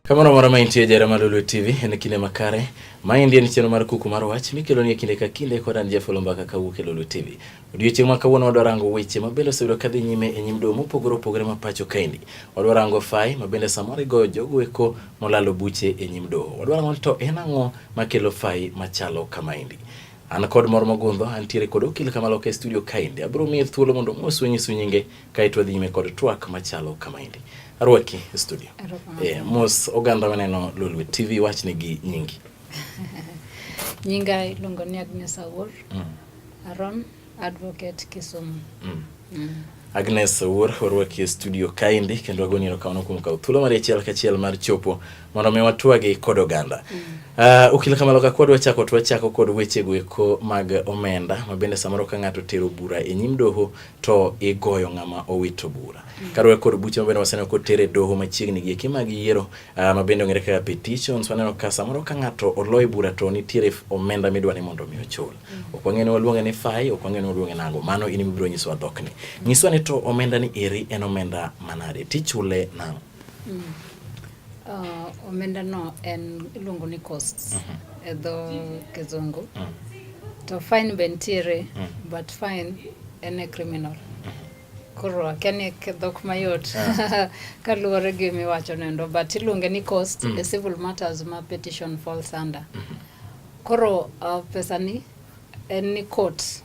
Kamoro amora ma intie jahera mar Lolwe TV en kinde makare. Maendi en chenro mar kuku mar wach mikeloni e kinde ka kinde kod an Jeff Olombaka kawuok e Lolwe TV. Odiochieng' ma kawuono wadwa rango weche ma bende oseyudo kadhi nyime e nyim doho mopogore opogore ma pacho kaendi. Wadwa rango fai ma bende samoro igoyo jogo eko molalo buche e nyim doho. Wadwa rango ni to en ang'o makelo fai machalo kamaendi. An kod mor mogundho, antiere kod okil kamaloka e studio kaendi. Abiro miye thuolo mondo omoswa nyisu nyinge kaeto wadhi nyime kod twak machalo kamaendi. Arwaki e studio. Mos oganda maneno Lolwe TV wachnegi nyingi. Nyinga iluongo ni Agnes Awuor. Aron, advocate Kisumu. Agnes Awuor orwaki e studio kaendi kendo wagoni erokamano kuom kawo thuolo mar achiel kachiel mar chopo mondo mi watwagi kod oganda. Okil kamalo ka kwadwa chako to wachako kod wechego eko mag omenda ma bende samoro ka ng'ato otero bura e nyim doho to igoyo ng'ama owito bura. Kaluwore kod buche ma bende waseneno koter e doho machiegni gi eki mag yiero ma bende ong'ere kaka petitions, waneno ka samoro ka ng'ato oloyo bura to nitiere omenda midwa ni mondo mi ochul. Ok wang'eyo ni waluonge ni fai, ok wang'eyo ni waluonge nang'o. Mano in ibiro nyisowa dhokni. Nyiswa ni to omenda ni eri en omenda manade, tichule nang'o? Omenda no en iluongo ni costs e dho kizungu. To fine be nitiere, but fine en e criminal. Koro akia ni e dhok mayot kaluwore gi miwacho nendo, but iluonge ni cost e civil matters ma petition falls under. Koro pesa ni en ni court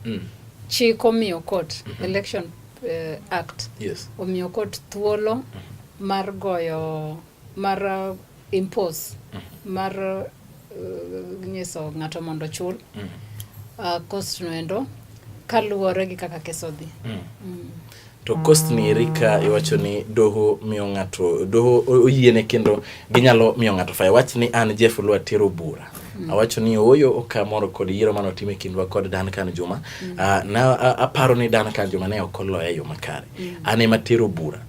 chik omiyo court Election Act omiyo court thuolo mar goyo mar impose mar nyiso ng'ato mondo ochul cost no endo kaluwore gi kaka kes odhi. To cost ni eri ka iwacho ni doho miyo ng'ato, doho oyiene kendo ginyalo miyo ng'ato fai. Wach ni an Jeff Oloo atero bura. Awacho ni ooyo ok amor kod yiero mane otim e kindwa kod Duncan Juma. Na aparo ni Duncan Juma ne ok oloya e yo makare. An ema atero bura.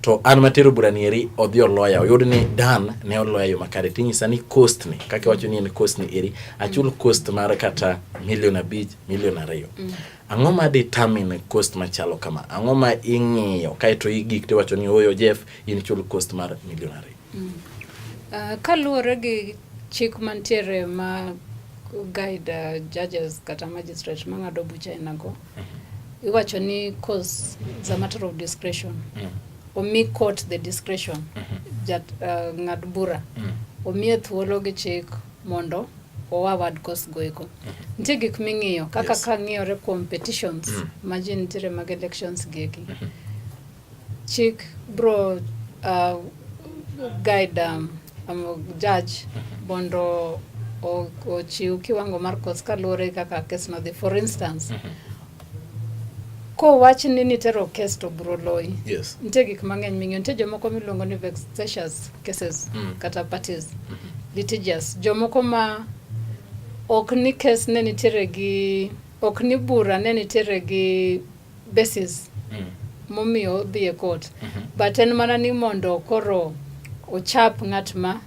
To an matero bura ni eri odhi oloya. Oyud ni Dan ne oloya e yo makare. Tinyisa ni cost ni, kaka iwacho ni en cost ni eri, achul cost mar kata milion 5, milion 2. Ang'o ma determine cost machalo kama? Ang'o ma ing'iyo kaeto igik tiwacho ni ooyo Jeff in chul cost mar milion 2? Kaluwore gi chik mantiere ma guide judges kata magistrate mang'ado buche ainago, iwacho ni cost is a matter of discretion. Omi court the discretion, jat ng'ad bura omiye thuolo gi chik mondo o award cost go eko. Nitie gik ming'iyo kaka ka ng'iyore kuom petitions ma ji nitiere mag elections gi eki. Chik bro guide judge mondo ochiw kiwango mar cost kaluwore gi kaka kes no dhi. For instance, kowach ni nitero kes to bro loyi. Nitie gik mang'eny ming'iyo. Nitie jomoko miluongo ni vexatious cases kata parties litigious. Jomoko ma ok ni kes ne nitiere gi ok ni bura ne nitiere gi basis momiyo odhi e court. But en mana ni mondo koro ochap ng'at ma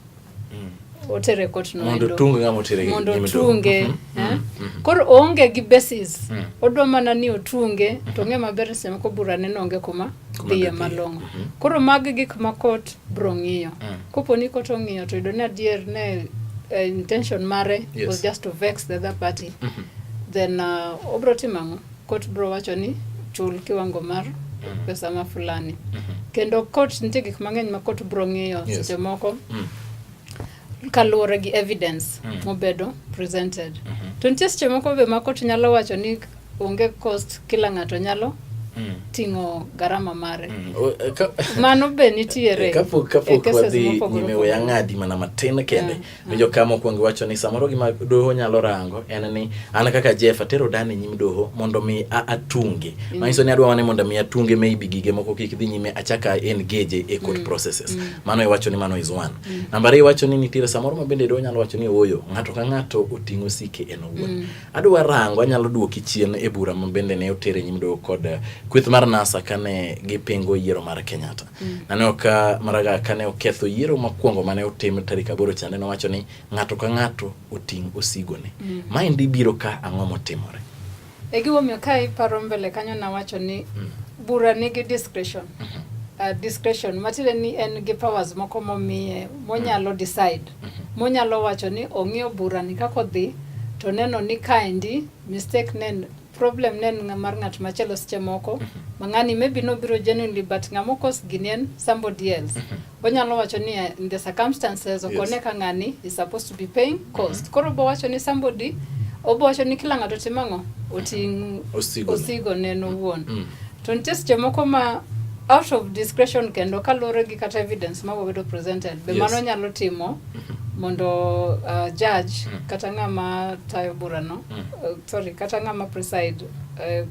otere e court no mondo endo. otung ng'ama otere mondo nyim doho. otunge eh? Koro oonge gi basis, odwa mana ni otunge to ong'e maber ni seche moko bura ne onge kuma Kuma dhiye dhiye. malong'o. Koro magi gik ma court bro ng'iyo. Kopo ni court ong'iyo to yudo ni adier ne intention mare was just to vex the other party, then obro timo ang'o? Court bro wacho ni chul kiwango mar pesa ma fulani. Kendo court nitie gik mang'eny ma court bro ng'iyo seche moko kaluwore gi evidence mobedo presented. To nitie seche moko be ma court nyalo wacho ni onge cost, kila ng'ato nyalo ting'o garama mare. Mano be nitiere Kapok e kapok cases wadhi mopogore nyime, we opogore. ang'adi mana matin kende. Winjo ka mokwongo iwacho ni samoro gima doho nyalo rango en ni an kaka Jeff atero Dan e nyim doho mondo mi atunge. Manyiso ni adwa ni mondo mi atunge, maybe gige moko kik dhi nyime, achaka engage e court processes. Mano iwacho ni mano is one. Namba ariyo, iwacho ni nitiere samoro ma bende doho nyalo wacho ni ooyo, ng'ato ka ng'ato oting'o sike en owuon. Adwa rango, anyalo duoki chien e bura ma bende ne oter e nyim doho kod kweth mar NASA kane gipingo yiero mar Kenyatta. Naneno ka Maraga kane oketho yiero mokwongo mane otim tarik 8 chande, nowacho ni ng'ato ka ng'ato oting' osigone. Maendi biro ka ang'o motimore? E gimomiyo ka iparo mbele kanyo nawacho ni bura nigi discretion. discretion matiende ni en gi powers moko momiye monyalo decide monyalo wacho ni ong'iyo bura ni kaka odhi to neno ni kaendi mistake ne en problem ne en mar ng'at machielo seche moko ma ng'ani maybe nobiro genuinely but ng'ama okos gini en somebody else onyalo wacho ni in the circumstances ok one ka ng'ani is supposed to be paying cost koro obo wacho ni somebody obo wacho ni kila ng'ato tim ang'o oting' Osigo ne. osigo ne en owuon to nitie seche moko ma out of discretion kendo kaluwore gi kata evidence ma wabedo presented be mano nyalo timo mondo judge kata ng'ama tayo burano sorry kata ng'ama preside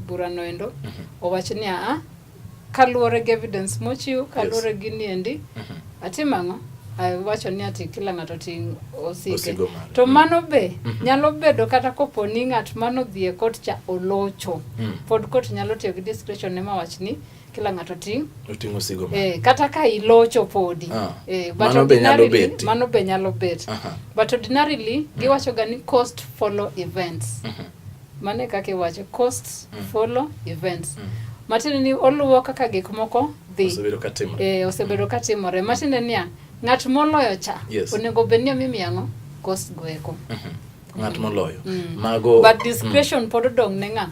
burano endo owach ni aa kaluwore gi evidence mochiw kaluwore gi niendi atim ang'o awacho ni ati kila ng'ato ting' osike Osigo mare. to mano be nyalo bedo kata kopo ni ng'at manodhi e court cha olocho pod court nyalo tiyo gi discretion ne mawach ni kila ng'ato ting' Oting'o osigo mare. Kata ka ilocho podi but Mano be nyalo ordinarily- bet. mano be nyalo bet but ordinarily giwacho ga ni cost follow events mano e kaka iwache costs follow events matiende ni oluwo kaka gik moko dhi Osebedo ka timore. Osebedo ka timore matiende niya ng'at moloyo cha onego bed ni omi ang'o cost go eko Ng'at moloyo. Mago but discretion pod odong' ne ng'a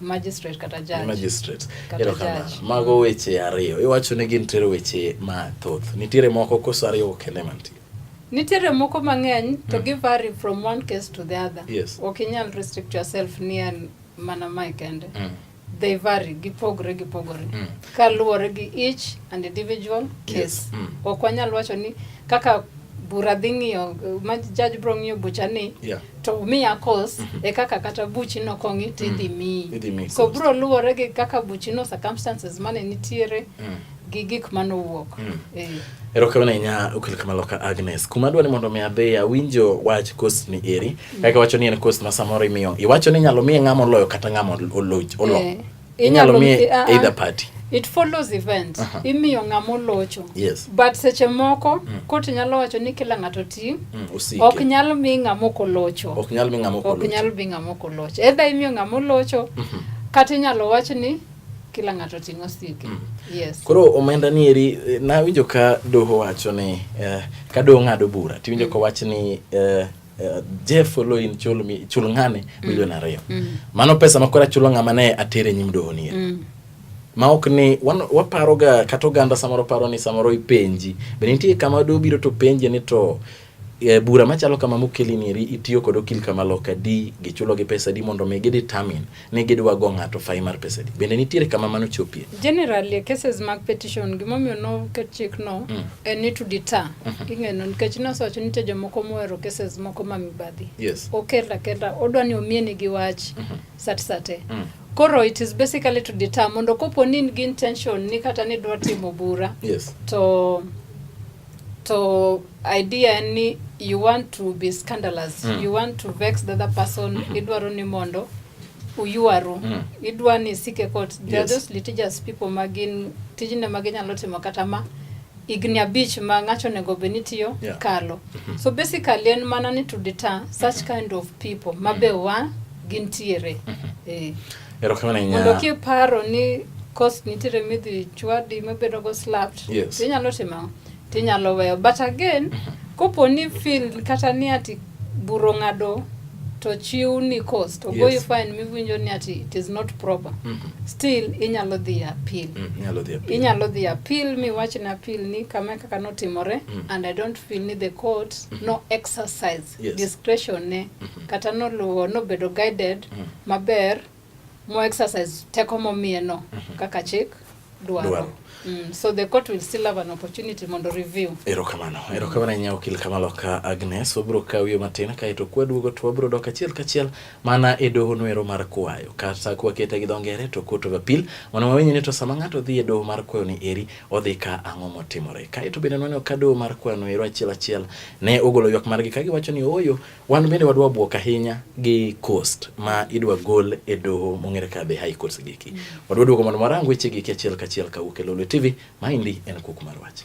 magistrate kata judge magistrate. Kata Erokamano. judge. Mago weche ariyo. Iwacho ni gin nitiere weche mathoth. Nitiere moko koso ariyo kende mantie. Nitiere moko mang'eny to gi vary from one case to the other. Ok inyal restrict yourself ni en mana mae kende. They vary, gipogre gipogore. Kaluwore gi each and individual case. Ok wanyal wacho ni kaka bura dhi ng'iyo, ma judge bro ng'iyo bucha ni to miya cost e kaka kata buchi no kong'i to idhi miyi. Idhi miyi So cost. bro luwore gi kaka buchi no circumstances mane nitiere gi gik manowuok. Erokamano ahinya okil Kamaloka Agnes. Kuma adwa ni mondo mi adhi awinjo wach cost ni eri. Kaka iwacho ni en cost ma samoro imiyo. Iwacho ni inyalo miye ng'ama oloyo kata ng'ama olocho. Olo. Inyalo miye either party. It follows event. Imiyo ng'ama olocho. But seche moko court nyalo wacho ni kila ng'ato ting'. Osike. Ok nyal mi ng'ama ok olocho. Ok nyal mi ng'ama ok Ok olocho. nyal mi ng'ama ok olocho. Either imiyo ng'ama olocho kata inyalo wach ni kila ng'ato ting' osike. Yes. Koro omenda ni eri nawinjo ka doho wacho ni ka doho ng'ado bura tiwinjo ka wach ni Jeff Oloyin chul chul ng'ane milion 2. Mano pesa ma koro achulo ng'ama ne atere nyim doho ni eri. Ma ok ni waparo ga kata oganda samoro paro ni samoro ipenji. Be nitie kama doho biro to penje ni to bura machalo kama mokeli ni eri itiyo kod okil Kamaloka di gichulo gi pesa di mondo mi gi determine ni gidwa go ng'ato fine mar pesa di. Bende nitiere kama mano chopie. Generally cases mag petition gimomiyo noket chik no en ni to deter. Ing'eno nikech nosewacho ni nitie jomoko mohero cases moko ma mibadhi. Okel akela odwa ni omieni gi wach sat sate. Koro it is basically to deter mondo kopo ni in gi intention ni kata ni idwa timo bura to idea en ni you want to be scandalous, you want to vex the other person, idwaro ni mondo uywaru, idwa ni isike court. There are those litigious people ma gin tijne ma ginyalo timo kata ma higni 5 ma ng'ato onego bed ni tiyo kalo. So basically en mana ni to deter such kind of people ma be wa gintiere. Erokamano ahinya. Mondo kiparo ni cost nitiere midhi chwadi mabedo go slapped, tinyalo timo ang'o? Tinyalo weyo. But again, kopo ni feel kata ni ati buro ng'ado to chiw ni cost, ogoyi fine miwinjo ni ati it is not proper. Still inyalo dhi appeal. Inyalo dhi appeal. Inyalo dhi appeal miwach ni appeal ni kama kaka notimore and I don't feel ni the court no exercise discretion ne kata noluwo nobedo guided maber mo exercise teko momiye no kaka chik dwaro. So the court will still have an opportunity mondo review. Erokamano. Erokamano ahinya okil Kamaloka Agnes. Wabiro kawo wiyo matin kaeto kwaduogo to wabiro dok achiel kachiel mana e doho noero mar kwayo. Kata kwakete gi dho ngere to Court of Appeal mondo wawinj ni to sama ng'ato dhi e doho mar kwayo ni eri odhi ka ang'o motimore. Kaeto bende nwaneno ka doho mar kwayo no ero achiel achiel ne ogolo ywak margi ka giwacho ni ooyo wan bende wadwa bwok ahinya gi cost ma idwa gol e doho mong'ere ka the High Court giki. Wadwa duogo mondo warang weche giki achiel kachiel kawuok e Lolwe TV. Maendi en Kuku mar Wach.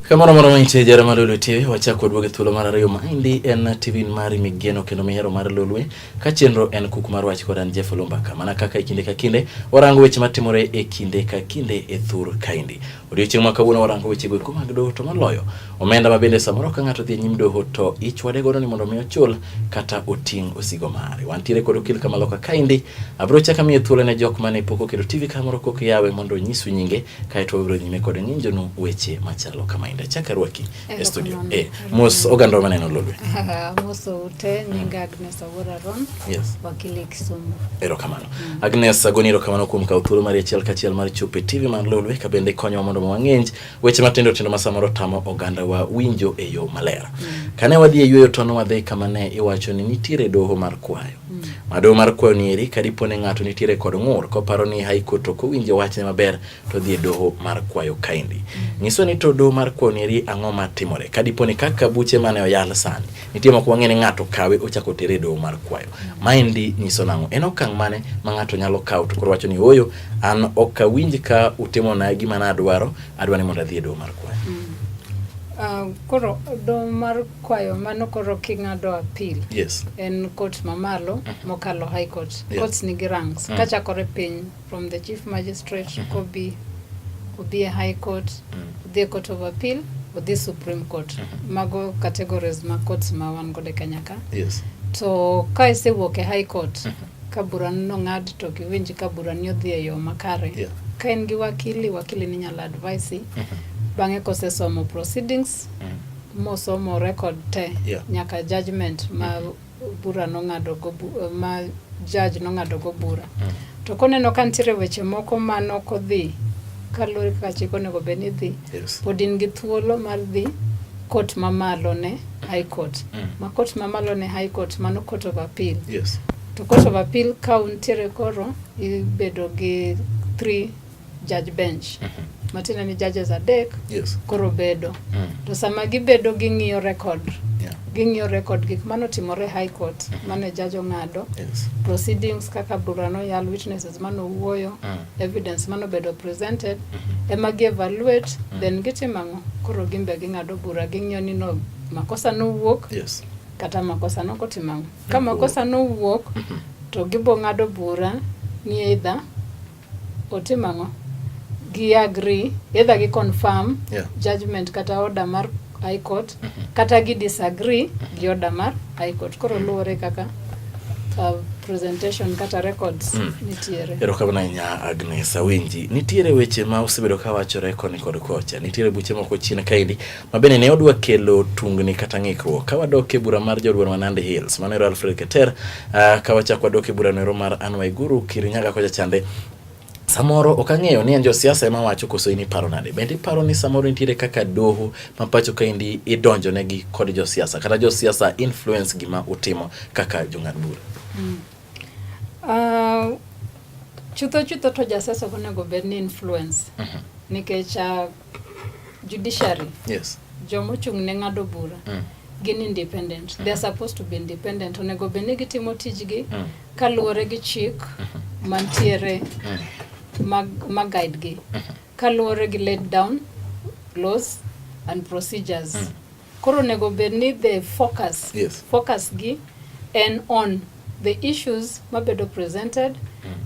Kamoro moro mantie jara mar Lolwe TV, wachako waduogo e thuolo mar ariyo. Maendi en TV mari migeno kendo mihero mar Lolwe, ka chenro en Kuku mar Wach kod an Jeff Olumbaka. Mana kaka e kinde ka kinde, warango weche matimore e kinde ka kinde e thur kaendi. Odiochieng' ma kawuono warango weche go eko mag doho to moloyo omenda ma bende samoro ka ng'ato dhi e nyim doho to ichwade godo ni mondo mi ochul kata oting' osigo mare. Wantiere kod okil kamaloka kaendi, abiro chako amiyo thuolo ne jok mane pok oketo TV kamoro kok yawe mondo onyisu nyinge kaeto wabiro nyime kod ng'injonu weche machalo kama inde. Achako arwaki e studio. Mos oganda maneno Lolwe. Mos ute, nyinga Agnes Awuor Aron. Yes. Wakili Kisumu. Erokamano. Agnes, agoni erokamano kuom kawo thuolo mari achiel kachiel mar chopo e TV mar Lolwe ka bende ikonyowa mondo wang'inj weche matindo tindo ma samoro tamo oganda wa winjo e yo maler. Kane wadhi e yueyo to nwadhi kama ne iwacho ni nitiere doho mar kwayo. Ma doho mar kwayo ni eri ka dipo ni ng'ato nitiere kod ng'ur koparo ni High Court ok owinjo wachne maber to odhi e doho mar kwayo kaendi. Nyiswa ni to doho mar kwayo ni eri ang'o matimore ka dipo ni kaka buche mane oyal sani nitie moko wang'e ni ng'ato kawe ochako tere e doho mar kwayo. Maendi nyiso nang'o? En okang' mane ma ng'ato nyalo kawo to koro wacho ni ooyo an ok awinj ka utimona gima nadwaro, adwa ni mondo adhi e doho mar kwayo. Koro doho mar kwayo mano koro king'ado appeal. Yes. En court mamalo mokalo High Court. Yes. Courts nigi ranks. Kachakore piny from the Chief Magistrate kobi obi e High Court, odhi e Court of Appeal, odhi Supreme Court. Mago categories ma courts ma wan godo e Kenya ka. Yes. To ka isewuok e High Court, ka bura nong'ad to ok iwinj ka bura ni odhi e yo makare. Ka in gi wakili, wakili ni nyalo advise. Bang'e kosesomo proceedings, mosomo record te, nyaka judgment ma bura nong'ado go ma judge nong'ado go bura. To koneno ka nitiere weche moko manok odhi kaluwore kaka chik onego bed ni dhi, pod in gi thuolo mar dhi court mamalo ne High Court. Ma court mamalo ne High Court mano Court of Appeal. Yes. To Court of Appeal ka untiere koro ibedo gi 3 judge bench. Matiende ni judges adek koro bedo. To sama gibedo ging'iyo record. Ging'iyo record gik manotimore High Court mane judge ong'ado. Proceedings kaka bura noyal, witnesses manowuoyo, evidence manobedo presented, ema gi evaluate, then gitimo ang'o? Koro gin be ging'ado bura, ging'iyo ni no makosa nowuok, kata makosa nokotimo ang'o. Ka makosa nowuok, to gibo ng'ado bura ni either otimo ang'o, gi agree, either gi confirm judgment kata order mar High Court, kata gi disagree gi order mar High Court. Koro luwore kaka presentation kata records nitiere. Erokamano ahinya Agnes Awinji. Nitiere weche ma osebedo ka wachore koni kod kocha. Nitiere buche moko chien kaendi ma bende ne odwa kelo tungni kata ng'ikruok. Ka wadok e bura mar jaod bura ma Nandi Hills, mano ero Alfred Keter, ka wachako wadok e bura noero mar Anne Waiguru Kirinyaga kocha chande, samoro ok ang'eyo ni en josiasa ema wacho koso in iparo nade? Bende iparo ni samoro nitiere kaka doho ma pacho kaendi idonjo negi kod josiasa kata josiasa influence gima utimo kaka jong'ad bura? Chutho chutho to jasiasa ok onego bed ni influence. Nikech judiciary, joma ochung' ne ng'ado bura, gin independent. They are supposed to be independent. Onego bed ni gitimo tijgi kaluwore gi chik mantiere ma guide gi. Kaluwore gi laid down laws and procedures. Koro onego bed ni the focus, focus gi en on the issues mabedo presented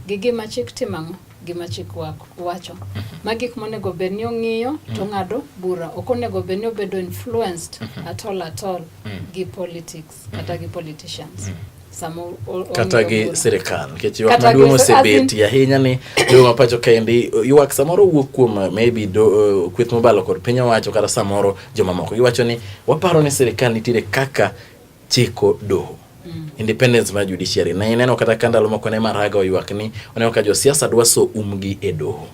gi gima chik timo ang'o, gima chik wacho. Ma gik monego bed ni ong'iyo to ng'ado bura. Ok onego bed ni obedo influenced at all at all gi politics kata gi politicians. Sama kata ong'iyo gi bura. sirikal, nikech ywak Kata gi maduong' as in osebetie ahinya ni doho ma pacho kaendi ywak samoro wuok kuom maybe kweth mobalo kod piny owacho kata samoro jomamoko giwacho ni waparo ni sirikal nitiere kaka chiko doho. Independence mar judiciary. Ne ineno kata ka ndalo moko ne Maraga oywak ni oneno ka josiasa dwa so umgi e doho.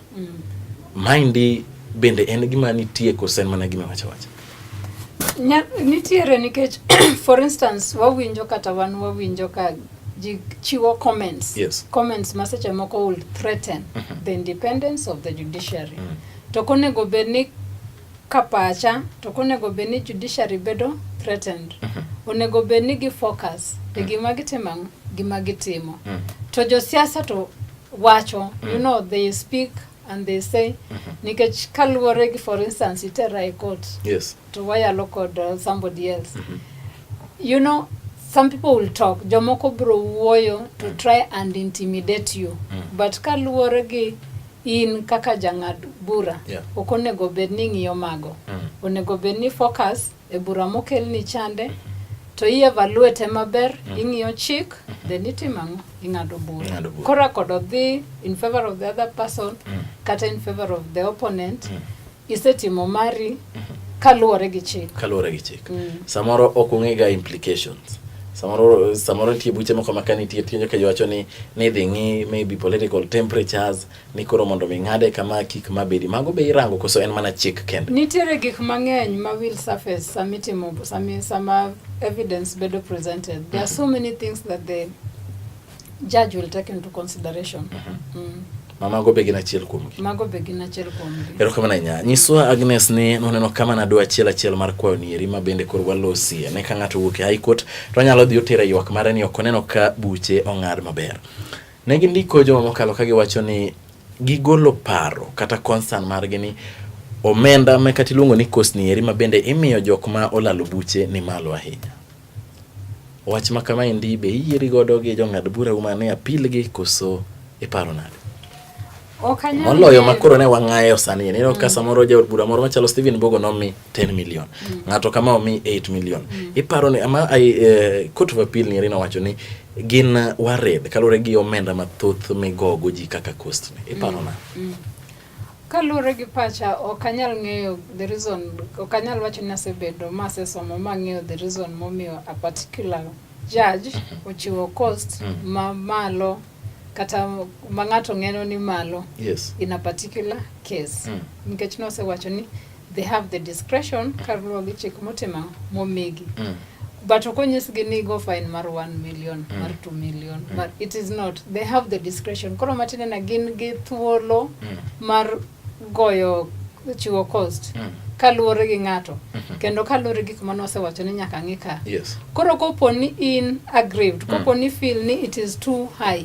Maendi bende en gima nitie koso en mana gima wacho wacha? Nitiere nikech for instance wawinjo kata wan wawinjo ka ji chiwo comments. Comments ma seche moko will threaten the independence of the judiciary. To ok onego bed ni kapacha, to ok onego bed ni judiciary bedo threatened. Onego bed ni gi focus e gima gitimo ang'o? Gima gitimo. To josiasa to wacho, they speak And they say, nikech kaluwore gi, for instance, itera e court to wayalo kod somebody else, some people will talk, jomoko bro wuoyo to try and intimidate you, but kaluwore gi in kaka jang'ad bura, ok onego bed ni ng'iyo mago. Onego bed ni focus e bura mokelni chande, to i evaluate maber, ing'iyo chik, then itimo ang'o? Ing'ado bura. Ing'ado bura. Koro kod odhi in favor of the other person kata in favor of the opponent, isetimo mari kaluwore gi chik. Kaluwore gi chik. Samoro ok ong'e ga implications. Samoro nitie buche moko ma ka nitie tienjo ka jowacho ni idhi ng'i maybe political temperatures, ni koro mondo mi ng'ade kama kik ma bedi. Mago be irango koso en mana chik kende? Nitiere gik mang'eny ma will surface samitimo sami sama evidence bedo presented. There are so many things that the judge will take into consideration. Ma mago be gin achiel kuomgi. Mago be gin achiel kuomgi. Erokamano ahinya. Nyiswa, Agnes, ni noneno kama nadwa achiel achiel mar kwayo nieri ma bende koro walosie. Ne ka ng'ato owuok e High Court to onyalo dhi otero e ywak mare ni ok oneno ka buche ong'ad maber. Ne gindiko juma mokalo ka giwacho ni gigolo paro kata concern margi ni omenda ma kata iluongo ni cost ni eri ma bende imiyo jok ma olalo buche ni malo ahinya. Wach ma kamaendi be iyieri godo gi jong'ad bura mane appeal gi koso iparo nade? Ok anyal Moloyo ma ng'eyo. koro ne wang'ayo sani. Ineno ka samoro jaod bura moro machalo Stephen Bogo nomi 10 million. Ng'ato kama omi 8 million. Iparo ni ama ai, Court of Appeal ni eri nowacho ni gin worried kaluwore gi omenda mathoth migogo ji kaka cost ni. Iparo na? Kaluwore gi pacha, ok anyal ng'eyo the reason, ok anyal wacho ni asebedo ma asesomo ma ang'eyo the reason momiyo a particular judge ochiwo cost ma malo kata ma ng'ato ng'eno ni malo in a particular case, nikech nosewacho ni they have the discretion kaluwore gi chik motimo momigi, but ok onyisgi ni go fine mar 1 million, mar 2 million, but it is not, they have the discretion. Koro matiende na gin gi thuolo mar goyo chiwo cost kaluwore gi ng'ato kendo kaluwore gi gik mane osewacho ni nyaka ng'i ka. Koro kopo ni in aggrieved, kopo ni feel ni it is too high,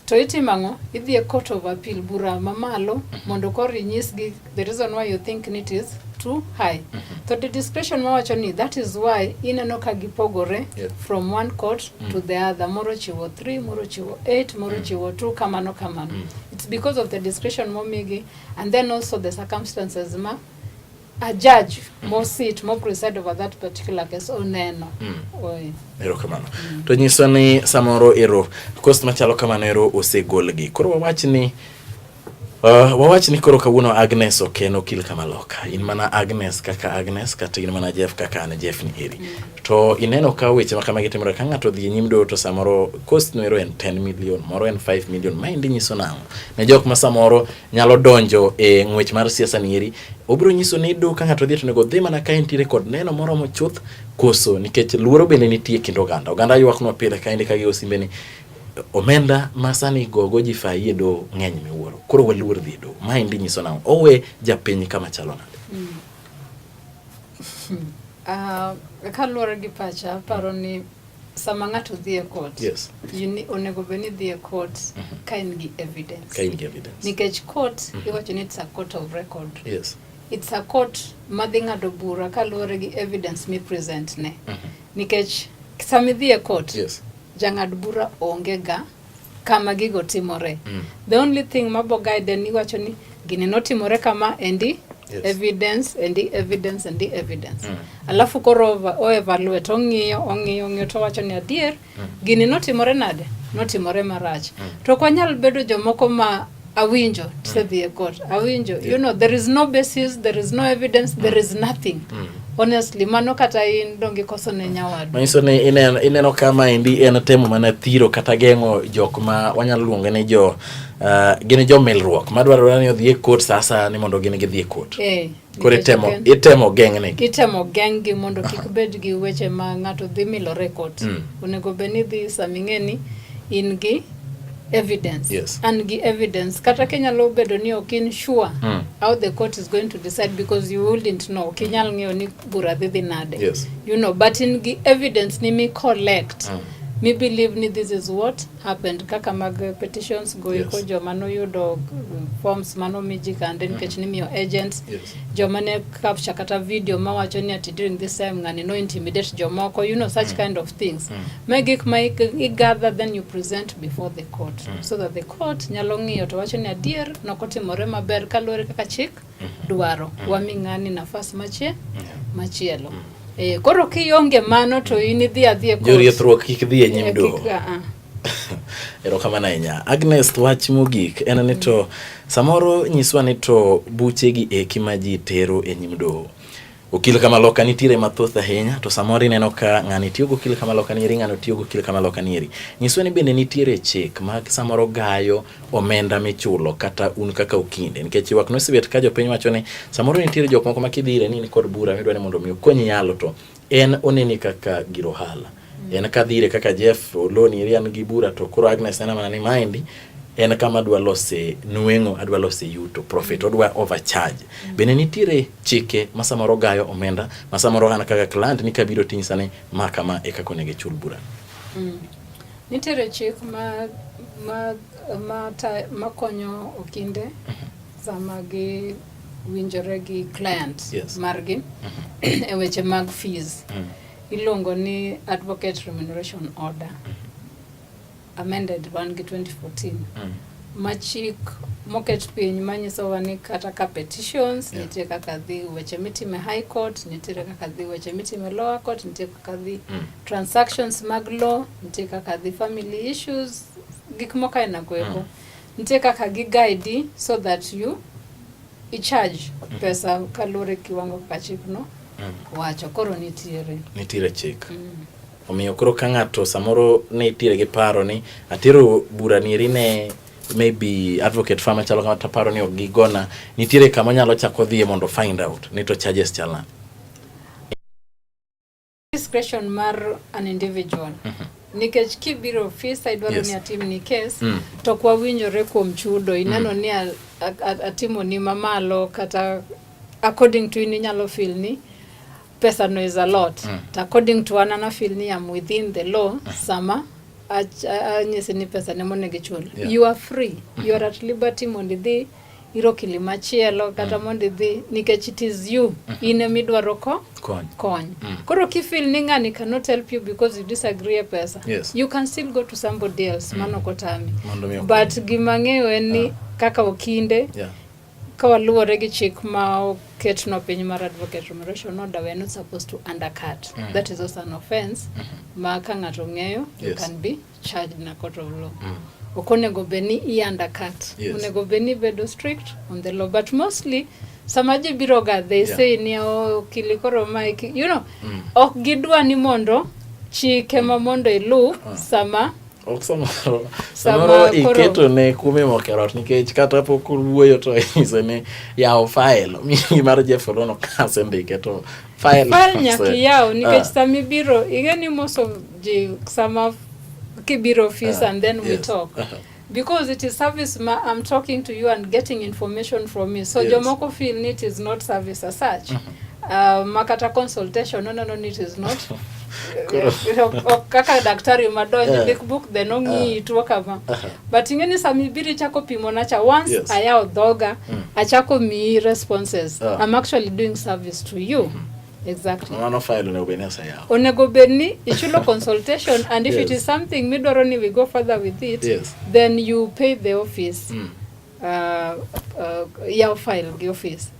to itimo ang'o? Idhi e Court of Appeal, bura mamalo, mondo koro inyisgi the reason why you think it is too high. To the discretion mawacho ni, that is why ineno ka gipogore from one court to the other. Moro chiwo 3, moro chiwo 8, moro chiwo 2, kamano kamano. It's because of the discretion momigi and then also the circumstances ma a judge mo sit mo preside over that particular case oneno. Oi. Erokamano. To nyiso ni samoro ero cost machalo kamano ero osegolgi. Koro wawach ni koro kawuono Agnes ok en okil kamaloka. In mana Agnes kaka Agnes kata in mana Jeff kaka an Jeff ni eri. To ineno ka weche ma kamagi timore ka ng'ato odhi e nyim doho to samoro cost no ero en 10 million, moro en 5 million. Maendi nyiso nang'o? Ne jok ma samoro nyalo donjo e ng'wech mar siasa ni eri, obiro nyiso ni doho ka ng'ato dhi to onego odhi mana ka entiere kod neno moromo chuth koso, nikech luoro bende nitie e kind oganda. Oganda ywaknwa pile kaendi ka gigo simbe ni omenda ma sani gogo ji fai e doho ng'eny miwuoro. Koro waluor dhi e doho. Maendi nyiso nang'o? Owe japiny kama chalo nade? Kaluwore gi pacha, aparo ni sama ng'ato dhi e court, onego bed ni dhi e court ka in gi evidence. Ka in gi evidence. Nikech court, iwacho ni it's a court of record. It's a court madhi ng'ado bura kaluwore gi evidence mi present ne. Nikech sama idhi e court, jang'ad bura onge ga kama gigo timore. The only thing mabo guide en iwacho ni gini notimore kama endi, evidence endi, evidence endi, evidence. Alafu koro o evaluate, ong'iyo, ong'iyo, ong'iyo, to wacho ni adier gini notimore nade, notimore marach. To ok wanyal bedo jomoko ma awinjo tisedhi e court, awinjo, there is no basis, there is no evidence, there is nothing. Honestly, mano kata in donge koso ne nyawadu. Manyiso ni ineno ka maendi en temo mana thiro kata geng'o jok ma wanyalo luongo ni jo gin jo milruok madwarore ni odhi e court sa asaya ni mondo gin gidhi e court. Koro Nikech itemo ok en- itemo geng'negi. Itemo geng'gi mondo kik bed gi weche ma ng'ato dhi milore e court. Onego bed ni dhi sama ing'e ni in gi evidence. An gi evidence. Kata kinyalo bedo ni ok in sure how the court is going to decide, because you wouldn't know. Ok inyal ng'eyo ni bura dhi nade. But in gi evidence ni mi collect. Mi believe ni this is what happened, kaka mag petitions go eko. Joma noyudo forms manomi ji kande nikech nimiyo agents, joma ne capture kata video mawacho ni ati during this time ng'ani no intimidate jomoko, such kind of things. Ma gik ma i gather, then you present before the court so that the court nyalo ng'iyo to wacho ni adier nokotimore maber kaluwore kaka chik dwaro, wami ng'ani nafas machielo. Koro kionge mano to in idhi adhi e court. Joriethruok kik dhi e nyim doho. Kik, ah, ah. Erokamano ahinya, Agnes. Wach mogik en ni to samoro nyiswa ni to buchegi eki ma ji tero e nyim doho, okil kamaloka nitiere mathoth ahinya, to samoro ineno ka ng'ani tiyo gokil kamaloka nieri, ng'ano tiyo gokil kamaloka nieri. Nyiswa ni bende nitiere chik ma samoro gayo omenda michulo kata un kaka okinde, nikech ywak nosebet ka jopiny wacho ni samoro nitiere jok moko ma kidhi ire ni in kod bura midwa ni mondo mi okonyi yalo, to en oneni kaka gir ohala. En kadhi ire kaka Jeff Oloni eri, an gi bura, to koro Agnes nena mana ni maendi en kama adwa lose nweng'o, adwa lose yuto, profit, odwa overcharge. Bende nitiere chike ma samoro gayo omenda ma samoro an kaka client ni kabiro tinyisa ni ma kama e kaka onego ichul bura? Nitiere chik ma konyo okinde sama gi winjore gi client margi e weche mag fees. Iluongo ni Advocate Remuneration Order amended wan gi 2014, ma chik moket piny manyisowa ni kata ka petitions nitie kaka dhi, weche mitime High Court nitiere kaka dhi, weche mitime lower court nitie kaka dhi, transactions mag law nitie kaka dhi, family issues, gik moko aina go eko nitie kaka gi guide so that you i-charge pesa kaluwore kiwango kaka chikno wacho. Koro nitiere. Nitiere chik. Omiyo koro ka ng'ato samoro nitiere gi paro ni atero bura nieri ne maybe advocate firm machalo kama, taparo ni ok gigona, nitiere kama onyalo chako dhiye mondo find out ni to charges chal nade? Discretion mar an individual, nikech kibiro ofisa idwaro ni atimni case to ok wawinjore kuom chudo, ineno ni atimoni mamalo kata according to in inyalo feel ni pesa no is a lot, to according to an ana feel ni I'm within the law sama anyisi ni pesa ne monego ichul. You are free, you are at liberty mondo idhi ir okili machielo kata mondo idhi, nikech it is you, in emidwaro ko kony. Kony. Koro kifeel ni ng'ani cannot help you because you disagree e pesa, you can still go to somebody else. Mano ok otami. Mondo mi okony. But gima ang'eyo en ni kaka okinde, ka waluwore gi chik ma oketnwa piny mar Advocate Remuneration Order, we are not supposed to undercut. That is also an offense ma ka ng'ato ng'eyo, you can be charged in a court of law. Ok onego bed ni i undercut. Onego bed ni ibedo strict on the law. But mostly sama ji biro ga, they say ni, "Oh, okili, koro mae ok gidwa ni mondo chike ma mondo ilu sama Ok samoro Sama samoro iketo ne kume mokero ot, nikech kata pok wuoyo to inyise ni yaw file mi mar Jeff Olono kasendike to file. File nyaka iyaw, nikech sama ibiro, ing'e ni most of ji sama kibiro office and then we talk, because it is service ma I'm talking to you and getting information from you, so jomoko feel ni it is not service as such, makata consultation, no, it is not. Ok kaka daktari madonjo ndik book then ong'iyi tuo kama. But ing'e ni sama ibiro ichako pimona cha, once ayawo dhoga achako miyi responses, I'm actually doing service to you, exactly. Mano file onego bed ni oseyaw. Onego bed ni ichulo consultation, and if it is something midwaro ni we go further with it, then you pay the office, yaw file gi office,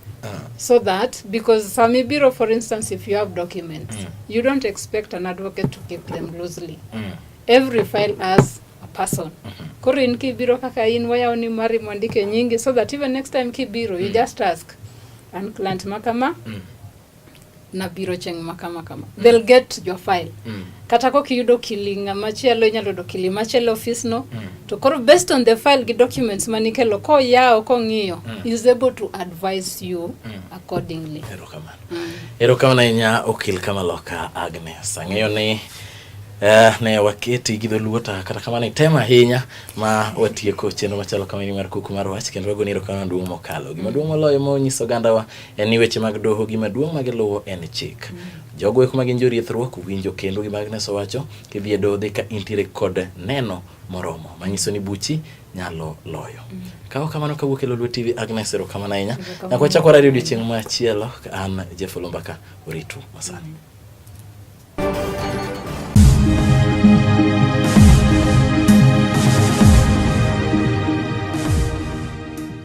so that because sama ibiro, for instance, if you have documents, you don't expect an advocate to keep them loosely. Every file has a person. Koro in kibiro kaka in, wayawo ni mari mwandike nyingi, so that even next time kibiro, you just ask, "An client makama, nabiro chieng' makama kama." They'll get your file. Kata kokiyudo okili ng'ama chielo, inyalo yudo okili machielo office no. To koro based on the file gi documents manikelo, koyawo kong'iyo, is able to advise you accordingly. Erokamano. Erokamano ahinya, okil Kamaloka Agnes. Ang'eyo ni Eh, ne waketi gi dholuo to kata kamano itemo ahinya ma watieko chenro machalo kamani mar kuku mar wach kendo wagoni erokamano maduong' mokalo. Gima duong' moloyo ma onyiso ogandawa en ni weche mag doho gima duong' ma giluwo en chik. Jogo eko ma gin joriethruok winjo kendo gima Agnes owacho kidhi e doho dhi ka intiere kod neno moromo manyiso ni buchi nyalo loyo. Ka ok kamano kawuok e Lolwe TV Agnes erokamano ahinya. Nyaka wachak warari odiochieng' machielo an Jeff Olumbaka oritu masani.